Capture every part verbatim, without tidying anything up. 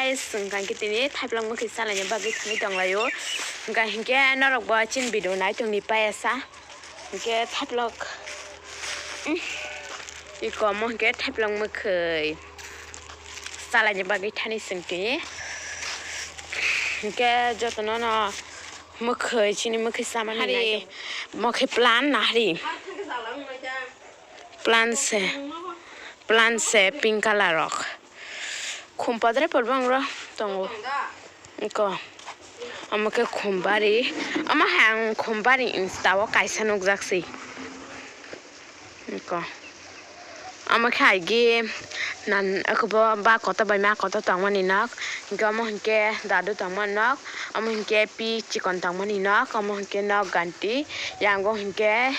Guys, chwng kha khe tini thaiplok mwkhwi salaina bagwi thangwi tonglaio. Hwnkha hinkhe norok bo chini video nai tongni paiya sa. Hinkhe thaiplok, mm, iko omo hinkhe thaiplok mwkhwi salaina bagwi thani chwng tini. Hinkhe jotono no mwkhwi chini mwkhwi samani hari nai tong. Mwkhwi plan nahari. Plan se, plan se pink color rok. Khum padre por bang ro tongo. Iko. Omo khe khumbari. Omo hai ang khumbari insta o kaisa nukjak si. Iko. Omo khe aigi nan akobo ba koto bai ma koto tongmani nok. Hinkhe omo hinkhe dadu tongmani nok. Omo hinkhe pi chikon tongmani nok. Omo hinkhe nok ganti. Yango hinkhe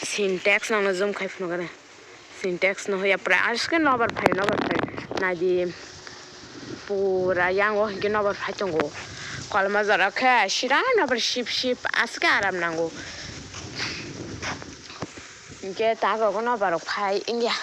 Sintex nangno zoom khai phunukgwi. Sintex no hoya pura aske nobar phai, nobar phai. Naidi pura yango hinkhe nobar phai tongo. Kolma jora khe sira nobar sip sip aske aram nango. Hinkhe ta rogo nobar rok phai wngya.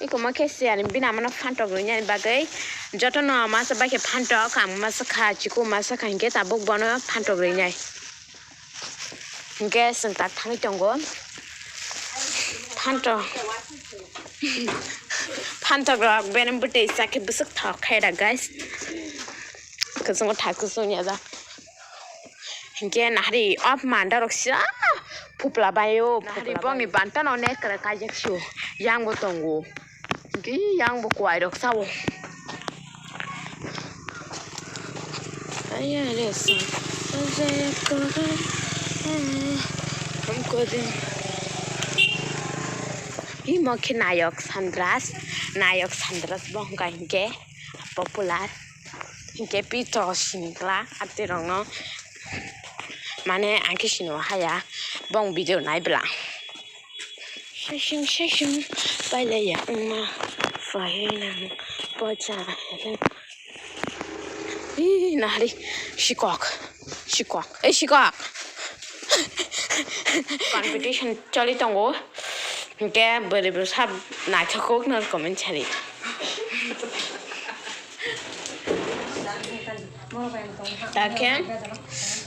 Iko ma khe siyani bini amano phantok rwini bagwi jotono masa bai khe phantok, ang masa kha, chikon masa kha hinkhe tabuk bono phantok rwinai. Hinkhe chwng tak thangwi tongo. Phantok. Phantok rok bini bwtwi chakhe bwswk thok khe da, guys. Kwchwng thak kwchwng ya da. Hinkhe nahari op manda rok sya phupla baio. Nahari phupla bongni baio. Banta no nek kra kaijak sio. Yang bo tongo. Hinkhe yang bo kwai rok sao. Aya re sa. Aja ko. Hamko de. Imo khe nayok Sandras. Nayok Sandras bo hwnkha hinkhe popular. Hinkhe pito singla atirokno. Mane ang khe sini haya. Bong video nai bwla. Session, session, pailaiya wngma phainang pocha. Ih, nahari, sikok, sikok, eh, sikok. Competition choli tongo. Hinkhe bwrwi bwsa naithok kok no comment sari. Takhe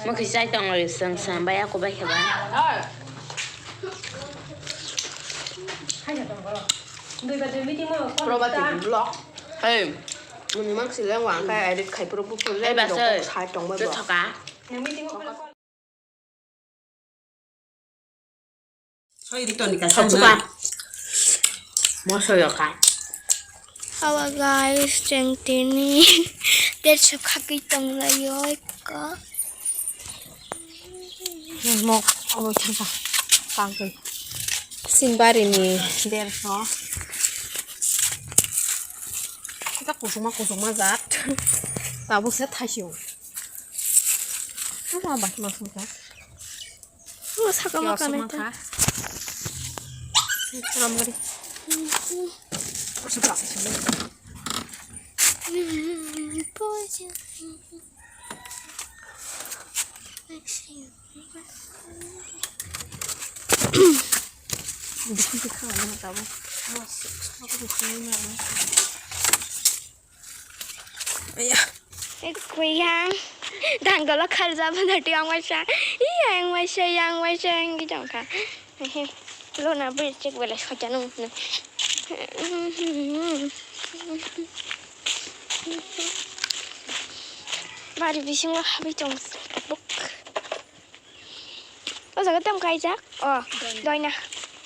mwkhwi chai tongwi chwng chwng bai ako bai khe ba. Probati vlog. Hey, nini mang sileng wang kai edit khai pura pura. Hey, basai. Sai tong bai. Jothoka. Soi di toni ka. Thoksuka. Moso yoka. Hello guys, chwng tini derso khagwi tonglaio eko. Mok abo thangka. Kangkwi. Sinbari ni derso. Kita kusuma kusuma jat. Tabuk se thaisio. Apa bahima sungka? Saka ma kanai ta. Ram gari. Aya. Kuyang. Dang dolo kharja bana ti ang waisa. Iya, yang waisa, yang waisa, yang gitu ka. Lo na beri cek bela saja nung. Bari bising lah habis dong. Buk. O jaga tam kaijak. Oh, doina. Doina.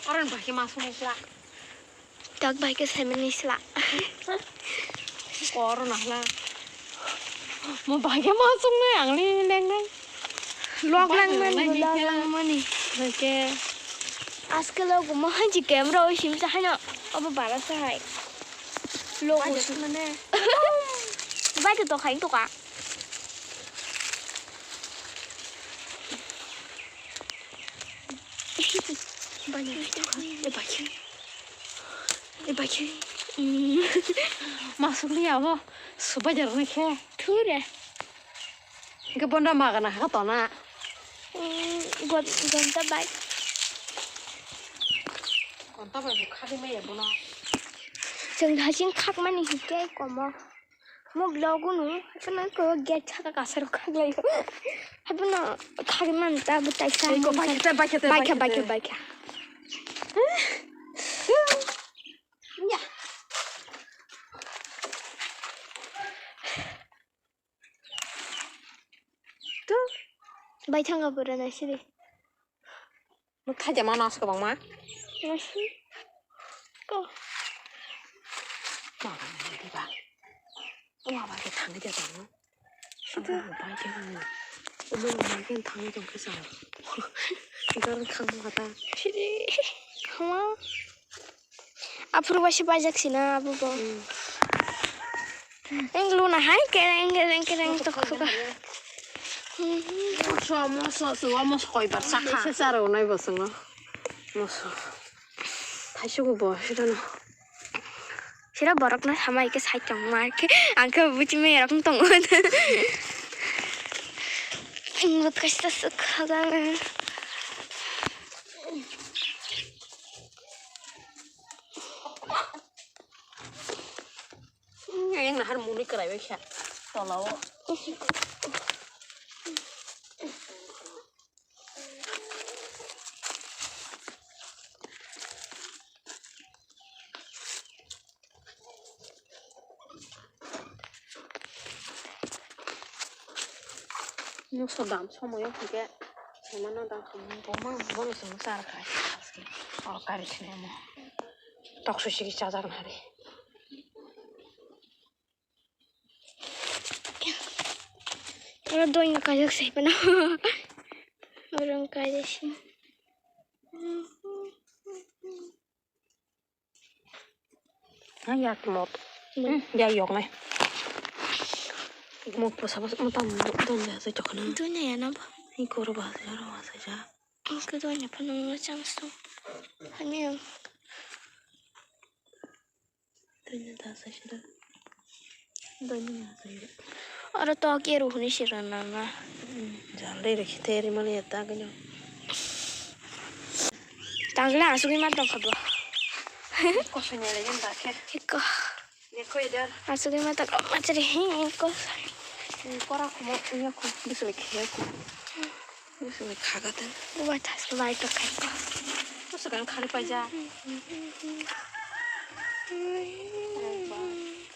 Aron baki masuk musra. Tak bai khe saimanni sla. Koro nahla. Mo bai khe ma chungnai ang le lengnai. Lok langmani, lok langmani. Hake. Aske lok mo hanji camera o sim sa hano. Obo bara sa hai. Lok usu mane. Bai to khai to ka. Bai to khai. Ebakhe. Masuk liya bo. Subai jar ni khe. Thure. Ke bonda magana ha to na. Gonta bai. Gonta bai khadi me bono. Chwng hasing khak mani hike komo. Mo vlog-o no, haphano ko gate saka kasaro khaglai. Haphano khagwi man ta bo taisa. Ei ko baikha, baikha, baikha, baikha, baikha, baikha. Ya. Tu. Bai thanga pura na siri. Mo thaja ma nos kwbangma. Nasi. Ko. Baba, diba. O baba ke thangwi de tongo. Sida. Ang bai ke mo. Omo bai ke thangwi tong khe sa. Gar khang ma ta. Siri. Khama. Aphuru bai se baijak sina abo bo. Hmm. Eng luna hai kereng kereng kereng tok suka. Moso, moso, suwa moso koibar sakha. Sesa rw nai bo swngo. Moso. Thaisugo bo, sirano. Sira borokno sama ike sai tongma ike. Ang khe buchi me rok tongo. Ang kaisa sukha. Yang nahar muni kwlaiwi kha tolao. Moso dam somoyo hwnkhe saimano dam khamani bo mang bono chwng char khai aske o kari sinamo tok sui sigi chajaknari. Oro doino kajak sai phano. Oro kajak si. Ha, yak mot. Hmm, ya yok nai. Mot posa posa mot tam don ya sai chokna. Don ya na ba. Ni koro ba ya ro ba sai ja. Ang ke don ya phano chance to. Ani ang. Doina da sa sida. Doina da sa sida. Oro tok ye ruhuni sira nana. Jal dei rekhi te ri mali eta gino. Tangla asugwi ma tong khabo. Kosoi ne le yen da khe. Hiko. Ne khoi da. Asugwi ma tong ma chiri hi ko. Kora khumo ya khu bisle khe khu. Musu ni khaga ten. Uwa thas lai to khai. Musu kan khari paja.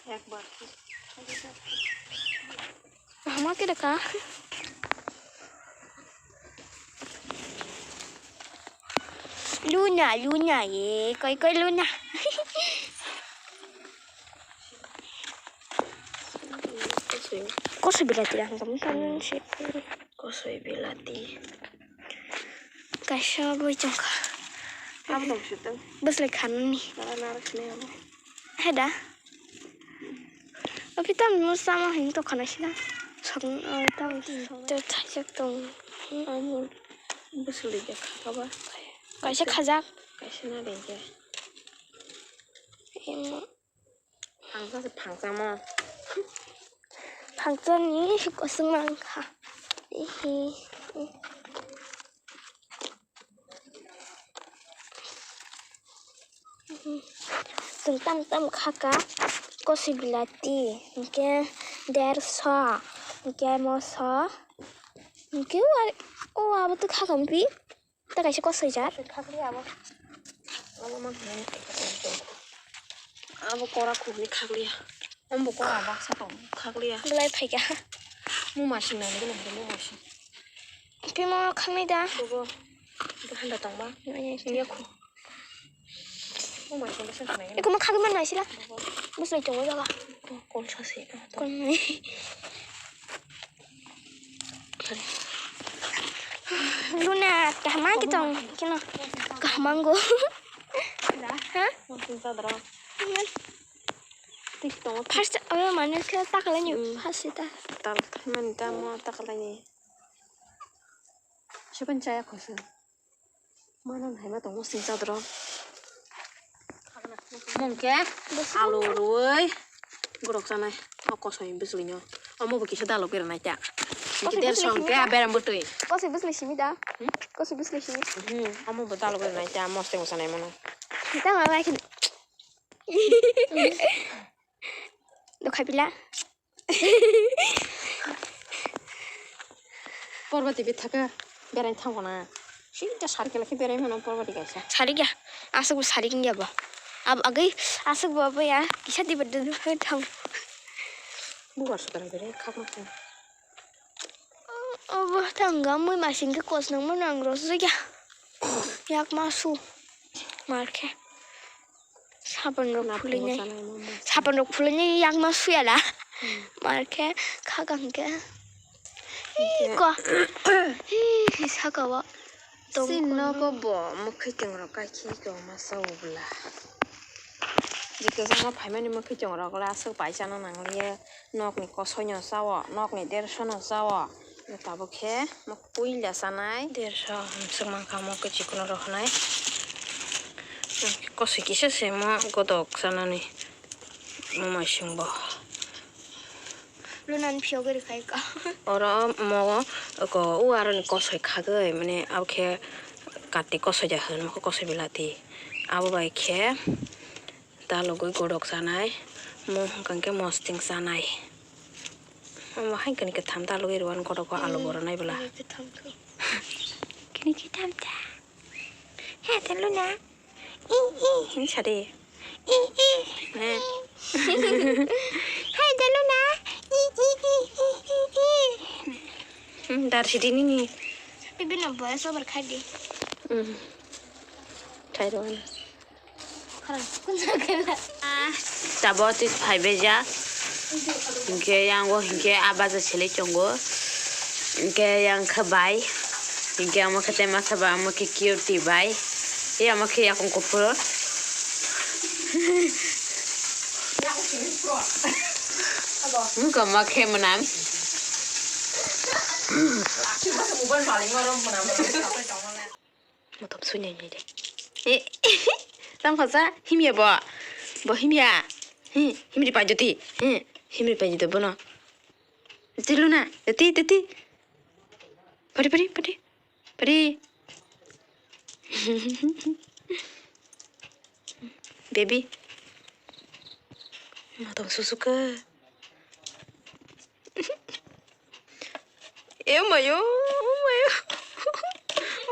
Ekbar, ekbar. Hama kira ka? Luna, Luna ye, koi koi Luna. Kosoi bilati ang kamu sana si. Kosoi bilati. Kaisa boi chongkha. Abo tong siteng. Bwslai khanani. Nara nara khne abo. Heda. Opi tam mo sama hin to khana sina. Song tam to thajak tong. Amo bwslai ja khaba. Kaisa khajak. Kaisa na dengke. Emo. Phangsa se phangsa mo. Phangsa ni kosong mang kha. Ehe. Chwng tam tam kha ka kosi bilati, hinkhe derso, hinkhe moso, hinkhe o abo twi kha ka mpi. Ta kaisa kosoi jar. Kosoi khakliya abo. Abo man hwnwi abo kora khukni khakliya. Ombo kora baksa tong khakliya. Belai phaikha. Muma sing nang gwnang khe muma sing. Twi mo khaknai da. Bobo. Bo handa tongba. Nini khu. Muma sing bwswk khnai. Eko ma khakwi man naisila. Bobo. Bwswk tongo jaga. Kol sase. Kol nai. Luna, kaham khe tong, keno, kaham ango. Ha? First, abo mane khe takalani, first ta. Tal, mani ta mo takalani. Sipan chaya khoso. Mano hai ma tongo sing chadro. Mungke alu ruwi gorok chanai. O kosoi bwswlwino. Omo bo kisa dalok beranai ta. Kosoi bwswlwi simi ta? Beram bwtwi. Kosoi bwswlwi simi ta? Hmm? Kosoi bwswlwi simi. Hmm, omo bo dalok beranai ta. Mosteng sanai mano. Tamo bai khin. Dokhai pila. Porbati bithaka berai thango na. Sida sari kela khe berai mano porbati kaisa. Sari kya? Aswk bo sari kya bo. Ab agwi aswk bo bo ya kisa diba dun thang. Bubar sudara berai khakma khe. Obo thangga mui masing khe kosnang mano ang rosjakya. Yak ma su. Mar khe. Sapan rok phulai nai. Sapan rok phulai nai yak ma suya da. Mar khe khakang khe. Iko. Hi saka wa. Tong si kono. Nogo bo mwkhwtwng rok kai khe iko masa ubla. Jikhe jama phaimani mwkhwtwng rok le aswk pai chana nangliya. Nokni kosoi no chao, nokni derso no chao. Tabuk khe. Puila sanai. Derso hamswk mankha omo khe chikon rok hinai. Kosoi kisa se omo godok sanani. Omo maising bo. Lunani phiyogwi rwkha eka. Oro omo eko o aroni kosoi khagwi mane abo khe kati kosoi ja hwn omo khe kosoi belati. Abo bai khe. Dalogwi godok sanai, mung hwnkha khe mosting sanai. Omo hai khe ni kwtham dalogwi rwani godok o alu boronai bwla. Kini kwtham khe. Kini kwtham ta. He ta Luna. I, i, hin sadi. I, i. He. Hai ta Luna. I, i, i, i, i, i. Hmm, dar sidi nini. Bibi no voice over khai di. Hmm. Khai rwani. Tabuk twi phaibaijak. Hinkhe yang o hinkhe a baja selai tongo. Hinkhe yang khe bai. Hinkhe omo khe tei masa ba omo khe cute bai. Tei omo khe yakung kuphur. Wngkha omo khe mwnam. Motom sui nai nai de. Eh, tamo kha sa, himya bo. Bo himya. Hi, himri pai joti. Hi, himri pai joti bono. Joti Luna, joti, joti. Pari, pari, pari. Pari. Baby. Motom susu khe. E mayo, mayo.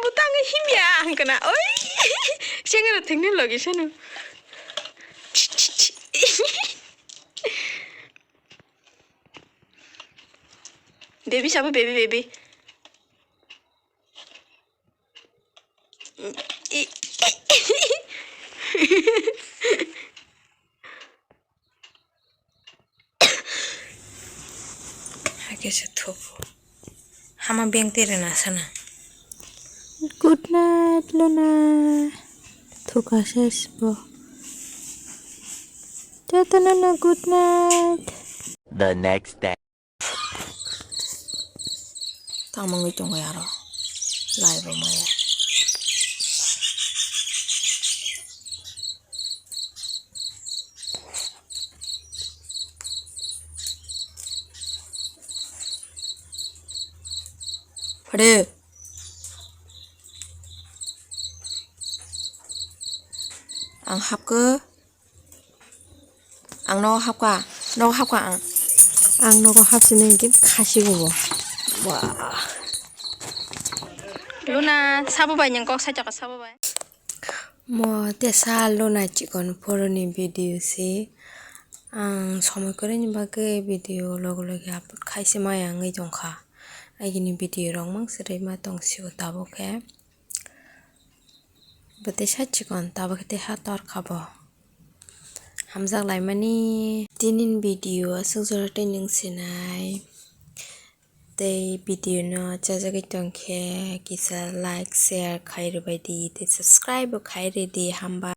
Butang himya ang kana. Oi. Sengero thengni logi sanu. Baby sabo baby, baby. Hakhe se thugo. Hama beng tere na sana. Good night, Luna. Thuka ses bo. Tata, Luna, good night. The next day. Tamo wngwi tongo aro. Lai bo maya. Pade. Ang hapkha. Ang nogo hapkha, nogo hapkha ang. Ang nogo hapsini hinkhe khasi bo bo. Wah. Luna, sabo bai nwng kok sai tokha, sabo bai. Mo tesa Luna chikon phuruni video se. Ang somoi kwrwini bagwi video logi logi upload khaise maya wngwi tongkha. Agini video rok mang swrwi ma tong sio tabuk khe. Bo tesa chikon, tabuk khe tesa torkha bo. Hamjak laimani. Tinin video aswk jora tei nwng sinai. Tei video no chajagwi tongkhe kisa like, share khai rwbaidi tei subscribe bo khai rwdi hamba.